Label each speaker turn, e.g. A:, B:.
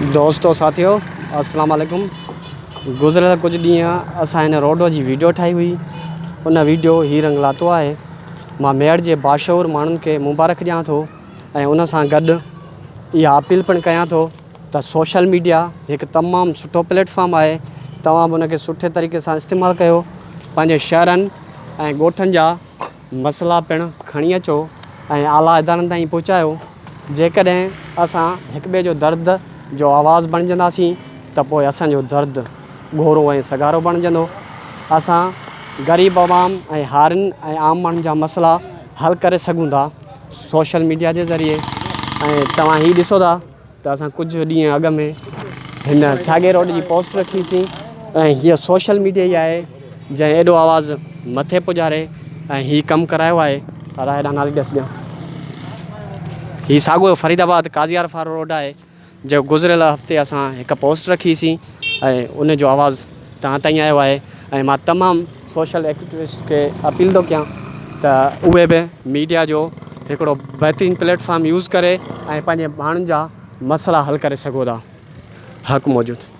A: دوستو ساٿيو السلام عليڪم گذريل ڪجهه ڏينهن اسان هن روڊ جي ويڊيو ٺاهي هئي ان ويڊيو هي رنگ لاتو آهي مان ميهڙ جي باشعور ماڻهن کي مبارڪ ڏيان ٿو ۽ ان سان گڏ اها اپيل پڻ ڪيان ٿو ته سوشل ميڊيا هڪ تمام سٺو پليٽ فارم آهي توهان به ان کي سٺي طريقي سان استعمال ڪيو پنهنجي شهرن ۽ ڳوٺن جا مسئلا پڻ کڻي اچو ۽ اعليٰ ادارن تائين پهچايو، جيڪڏهن اسان هڪٻئي جو درد جو آواز بڻجنداسين ته پوء اسان جو درد ڳورو ۽ سگهارو بڻجندو. اسان غريب عوام ۽ هارين ۽ عام ماڻهن جا مسئلا حل ڪري سگهون ٿا سوشل ميڊيا جي ذريعي ۽ توهان هي ڏسو ٿا ته اسان ڪجهه ڏينهن اڳ ۾ هن ساڳي روڊ جي پوسٽ رکي سين ۽ هيء سوشل ميڊيا ئي آهي جنهن ايڏو آواز مٿي پڄاري ۽ هي ڪم ڪرايو آهي ادا هيڏانهن نالي ڏس ڏيان هي ساڳو فريد آباد قاضي عارف وارو روڊ آهي جو گذريل هفتي اسان هڪ پوسٽ رکي سين ۽ ان جو آواز توهان تائين آيو آهي ۽ مان تمام سوشل ايڪٽيوسٽ کي اپيل ٿو ڪيان ته اهي به ميڊيا جو هڪڙو بهترين پليٽ فارم يوز ڪري ۽ پنهنجي ماڻهن جا مسئلا حل ڪري سگهو ٿا حق موجود.